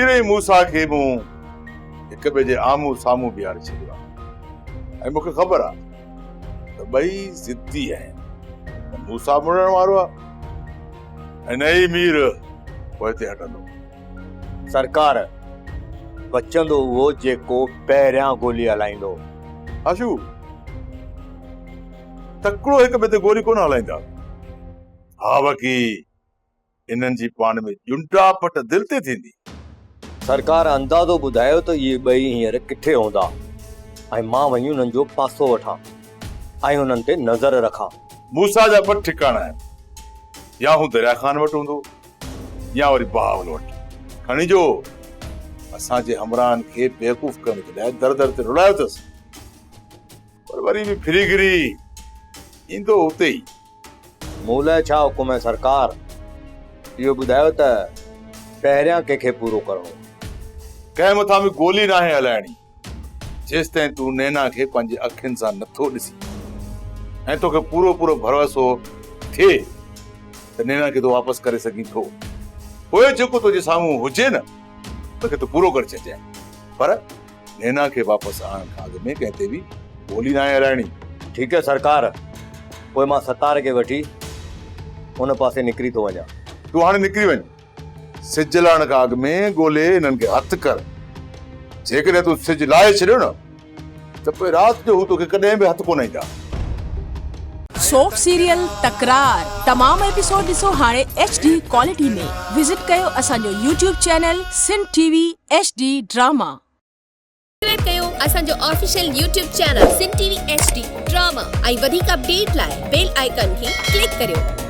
مير ۽ موسيٰ کي مون هڪ ٻئي جي آمهون سامهون بيهاري ڇڏيو آهي ۽ مون کي خبر آهي ته ٻئي ضدي آهن. نه موسيٰ مڙڻ وارو آهي ۽ نه ئي مير پوئتي هٽندو. سرڪار، بچندو اهو جيڪو پهريان گولي هلائيندو. هاشو، تڪڙو هڪ ٻئي تي گولي ڪونه هلائيندا. ها باقي انهن جي پاڻ ۾ ڄنڊا پٽ دل تي ٿيندي. سرڪار اندازو ٻڌايو ته اهي ٻئي هينئر ڪٿي هوندا ۽ مان وڃي انهن جو پاسو وٺان ۽ انهن تي نظر رکان. موسيٰ جا ٻه ٺڪاڻا آهن، يا هو دريا خان وٽ هوندو يا وري بهاول وٽ. کڻي جو اسان جي همراهن کي بيوقوف ڪرڻ جي لاء در در تي رلايو اٿس، پر وري به ڦري گهري ايندو اتي ئي. مون لاء ڇا حڪم آهي سرڪار؟ اهو ٻڌايو ته پهريان ڪنهن کي پورو ڪرڻو آهي؟ ڪنهن مٿان به گولي ناهي هلائڻي، جيستائين تون نينا کي پنهنجي اکين سان نٿو ڏسين ۽ توکي پورو پورو ڀروسو ٿئي ته نينا کي تون واپس ڪري سگهين ٿو. پوء جيڪو تنهنجي سامهون هجي نه، ان کي تون پورو ڪري ڇڏجانء. پر نينا کي واپس آڻڻ کان اڳ ۾ ڪنهن تي به گولي ناهي هلائڻي. ٺيڪ آهي سرڪار، پوء مان ستار کي وٺي ان پاسي نڪري ٿو وڃان. تون هاڻي نڪري وڃ. سج لهڻ کان اڳ ۾ ڳولي انهن کي هٿ ڪر. جيڪڏهن تون سج لاهي ڇڏيو نه ته پوء رات جو هو توکي ڪڏهن به هٿ ڪونه ايندا. سوپ سيريل تڪرار تمام ايپيسوڊ ڏسو هاڻي ايڇ ڊي ڪوالٽي ۾ وزٽ ڪيو اسان جو YouTube channel Sindh T V H D drama. Subscribe ڪيو اسان جو official YouTube channel Sindh T V H D drama ۽ وڌيڪ اپڊيٽ لاء بيل آئيڪان کي ڪلڪ ڪريو.